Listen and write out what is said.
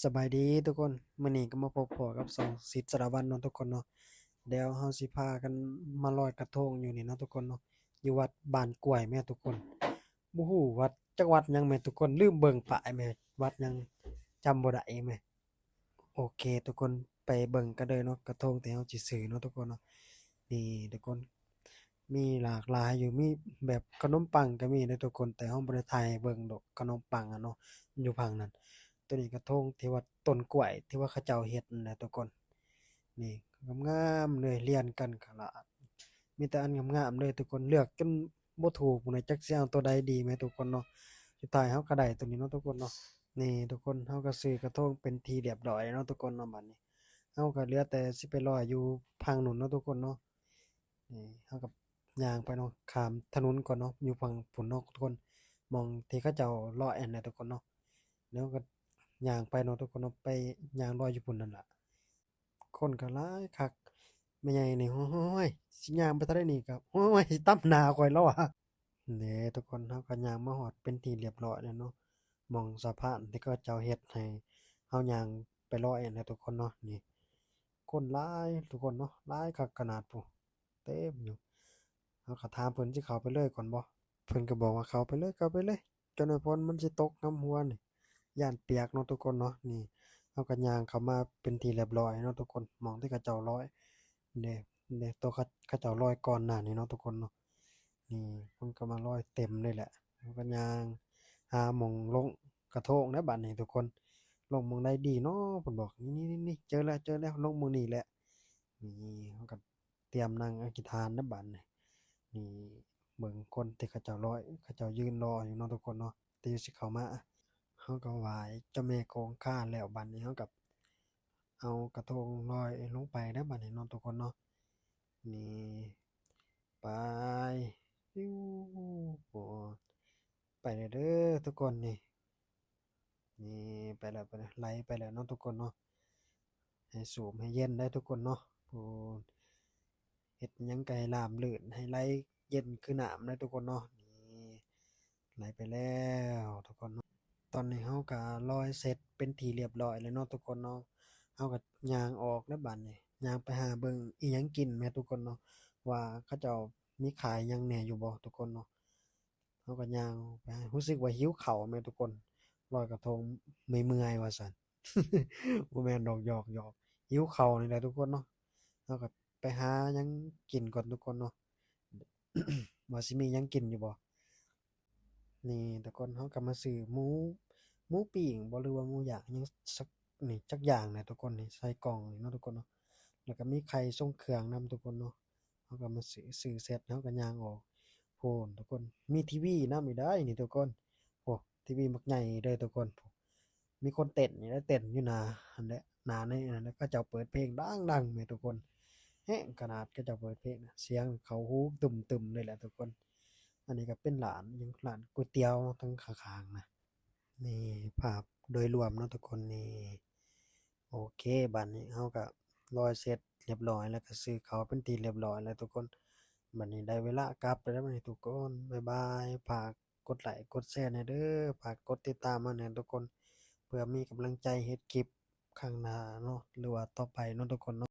ສະບາຍດີທຸກຄົນ, ມື້ນີ້ກໍມາພົບພໍ້ກັບຊ່ອງສິດສາລະວັນເນາະທຸກຄົນເນາະ. ດຽວເຮົາຊິພາກັນມາລອຍກະທົງຢູ່ນີ້ເນາະທຸກຄົນເນາະ, ຢູ່ວັດບ້ານກ້ວຍແມ່ທຸກຄົນ. ບໍ່ຮູ້ວັດ ຈັກວັດຫຍັງແມ່ທຸກຄົນ, ລືມເບິ່ງປ້າຍແມ່, ວັດຫຍັງຈຳບໍ່ໄດ້ແມ່. ໂອເຄທຸກຄົນ, ໄປເບິ່ງກັນເລີຍເນາະ, ກະທົງທີ່ເຮົາຊິຊື້ເນາະທຸກຄົນເນາະ. ນີ້ທຸກຄົນ, ມີຫຼາກຫຼາຍຢູ່, ມີແບບຂະໜົມປັງກໍມີເດ້ທຸກຄົນ, ແຕ່ເຮົາບໍ່ໄດ້ຖ່າຍໃຫ້ເບິ່ງດອກ ຂະໜົມປັງອະເນາະ, ຢູ່ຝັ່ງນັ້ນ. ໂຕນີ້ກະທົງທີ່ວ່າຕົ້ນກ້ວຍ ທີ່ວ່າເຂົາເຈົ້າເຮັດນັ້ນແຫຼະທຸກຄົນ. ນີ້ງາມໆເລີຍ, ລຽນກັນຂະໜາດ, ມີແຕ່ອັນງາມໆເລີຍທຸກຄົນ, ເລືອກຈົນບໍ່ຖືກພຸ້ນນະ, ຈັກຊິເອົາໂຕໃດດີແມ່ທຸກຄົນເນາະ. ສຸດທ້າຍເຮົາກໍໄດ້ໂຕນີ້ເນາະທຸກຄົນເນາະ. ນີ້ທຸກຄົນ, ເຮົາກໍຊື້ກະທົງເປັນທີ່ລຽບຮ້ອຍແລ້ວເນາະທຸກຄົນເນາະ. ບັດນີ້ເຮົາກໍເຫຼືອແຕ່ຊິໄປລອຍຢູ່ຝັ່ງນັ້ນເນາະທຸກຄົນເນາະ. ນີ້ເຮົາກໍຍ່າງໄປເນາະ, ຂ້າມຖະໜົນກ່ອນເນາະ, ຢູ່ຝັ່ງພຸ້ນເນາະທຸກຄົນ, ໝ່ອງທີ່ເຂົາເຈົ້າລອຍຫັ້ນແຫຼະທຸກຄົນເນາະ. ແລ້ວກໍຍ່າງໄປເນາະທຸກຄົນເນາະ, ໄປຍ່າງລອຍຢູ່ພຸ້ນນັ້ນລະ. ຄົນກໍຫຼາຍຄັກ, ແມ່ໃຫຍ່ນີ້ ໂອ້ຍ ຊິຍ່າງໄປທາງໃດນີ້ກໍ ໂອ້ຍ ຊິຕຳໜ້າຂ້ອຍແລ້ວຫວາ. ເດ້ທຸກຄົນ, ເຮົາກໍຍ່າງມາຮອດເປັນທີ່ລຽບຮ້ອຍແລ້ວເນາະ, ໝ່ອງສະພານທີ່ເຂົາເຈົ້າເຮັດໃຫ້ເຮົາຍ່າງໄປລອຍຫັ້ນແຫຼະທຸກຄົນເນາະ. ນີ້ຄົນຫຼາຍທຸກຄົນເນາະ, ຫຼາຍຄັກຂະໜາດພຸ້ນ, ເຕັມຢູ່. ເຮົາກໍຖາມເພິ່ນຊິເຂົ້າໄປເລີຍກ່ອນບໍ່? ເພິ່ນກໍບອກວ່າ ເຂົ້າໄປເລີຍ ເຂົ້າໄປເລີຍ, ຈົນວ່າຝົນມັນຊິຕົກນຳຫົວນີ້, ຢ້ານປຽກເນາະທຸກຄົນເນາະ. ນີ້ເຮົາກໍຍ່າງເຂົ້າມາເປັນທີ່ລຽບຮ້ອຍເນາະທຸກຄົນ, ໝ່ອງທີ່ເຂົາເຈົ້າລອຍເດ້, ເດ້ ໂຕເຂົາ ເຂົາເຈົ້າລອຍກ່ອນໜ້ານີ້ເນາະທຸກຄົນເນາະ. ນີ້ຄົນກໍມາລອຍເຕັມເລີຍແຫຼະ, ເຮົາກໍຍ່າງຫາໝ່ອງລົງກະໂທງແລ້ວບັດນີ້ທຸກຄົນ. ລົງໝ່ອງໃດດີເນາະ ເພິ່ນບອກ, ນີ້ໆໆ ເຈີແລ້ວ ເຈີແລ້ວ, ລົງໝ່ອງນີ້ແຫຼະ. ນີ້ເຮົາກໍ ຕຽມນັ່ງອະທິຖານນະບັດນີ້. ນີ້ເບິ່ງຄົນທີ່ເຂົາເຈົ້າລອຍ ເຂົາເຈົ້າຢືນລໍຢູ່ເນາະທຸກຄົນເນາະ, ແຕ່ຢູ່ຊິເຂົ້າມາ. ເຮົາກໍໄຫວ້ເຈົ້າແມ່ຄົງຄາແລ້ວ, ບັດນີ້ເຮົາກໍເອົາກະທົງລອຍລົງໄປເດີບັດນີ້ເນາະທຸກຄົນເນາະ. ນີ້ ໄປ ໄປແລ້ວເດີທຸກຄົນ. ນີ້ ນີ້ໄປແລ້ວ ໄປແລ້ວ ໄຫຼໄປແລ້ວເນາະທຸກຄົນເນາະ. ໃຫ້ສູບໃຫ້ເຢັນໄດ້ທຸກຄົນເນາະ. ໂອ້ ເຮັດຫຍັງກໍໃຫ້ລາບລື່ນ ໃຫ້ໄຫຼເຢັນຄືນ້ຳໄດ້ທຸກຄົນເນາະ. ນີ້ໄຫຼໄປແລ້ວທຸກຄົນເນາະ. ຕອນນີ້ເຮົາກໍລອຍເສັດເປັນທີ່ລຽບຮ້ອຍແລ້ວເນາະທຸກຄົນເນາະ. ເຮົາກໍຍ່າງອອກແລ້ວບັດນີ້ ຍ່າງໄປຫາເບິ່ງອີ່ຫຍັງກິນແມ່ທຸກຄົນເນາະ ວ່າເຂົາເຈົ້າມີຂາຍຫຍັງແດ່ຢູ່ບໍ່ທຸກຄົນເນາະ. ເຮົາກໍຍ່າງໄປ ຮູ້ສຶກວ່າຫິວເຂົ້າແມ່ທຸກຄົນ, ລອຍກະທົງເມື່ອຍໆວ່າຊັ້ນ. ບໍ່ແມ່ນດອກ ຫຍອກໆ, ຫິວເຂົ້ານີ້ແຫຼະທຸກຄົນເນາະ. ເຮົາກໍໄປຫາຫຍັງກິນກ່ອນທຸກຄົນເນາະ ວ່າຊິມີຫຍັງກິນຢູ່ບໍ່. ນີ້ທຸກຄົນ, ເຮົາກໍມາຊື້ໝູ ໝູປີ້ງບໍ່ ຫຼືວ່າໝູຍ່າງຫຍັງສັກ ນີ້ຈັກຢ່າງນະທຸກຄົນ. ນີ້ໃສ່ກ່ອງນີ້ເນາະທຸກຄົນເນາະ, ແລ້ວກໍມີໄຂ່ຊົງເຄື່ອງນຳທຸກຄົນເນາະ. ເຮົາກໍມາຊື້ ຊື້ເສັດ ເຮົາກໍຍ່າງອອກ. ໂພນທຸກຄົນ, ມີທີວີນຳອີກໄດ໋ນີ້ທຸກຄົນ. ໂອ້ ທີວີບັກໃຫຍ່ເດີທຸກຄົນ. ມີຄົນເຕັ້ນນີ້ແຫຼະ ເຕັ້ນຢູ່ໜ້າຫັ້ນແຫຼະ ໜ້າໃນນັ້ນແຫຼະ. ເຂົາເຈົ້າເປີດເພງດັງໆແມ່ທຸກຄົນ, ແຮງຂະໜາດເຂົາເຈົ້າເປີດເພງນະ, ສຽງເຂົ້າຫູຕຶມໆເລີຍແຫຼະທຸກຄົນ. ອັນນີ້ກໍເປັນຮ້ານຫຍັງ ຮ້ານກ໋ວຍຕຽວທາງຂ້າງໆນະ. ນີ້ພາບໂດຍລວມເນາະທຸກຄົນ. ນີ້ ໂອເຄ ບັດນີ້ເຮົາກໍລອຍເສັດລຽບຮ້ອຍ ແລ້ວກໍຊື້ເຂົ້າເປັນທີ່ລຽບຮ້ອຍແລ້ວທຸກຄົນ. ບັດນີ້ໄດ້ເວລາກັບແລ້ວບັດນີ້ທຸກຄົນ. ບາຍບາຍ. ຝາກກົດໄລກົດແຊແດ່ເດີ, ຝາກກົດຕິດຕາມມາແດ່ທຸກຄົນ ເພື່ອມີກຳລັງໃຈເຮັດຄລິບຄັ້ງໜ້າເນາະ ຫຼືວ່າຕໍ່ໄປເນາະທຸກຄົນເນາະ.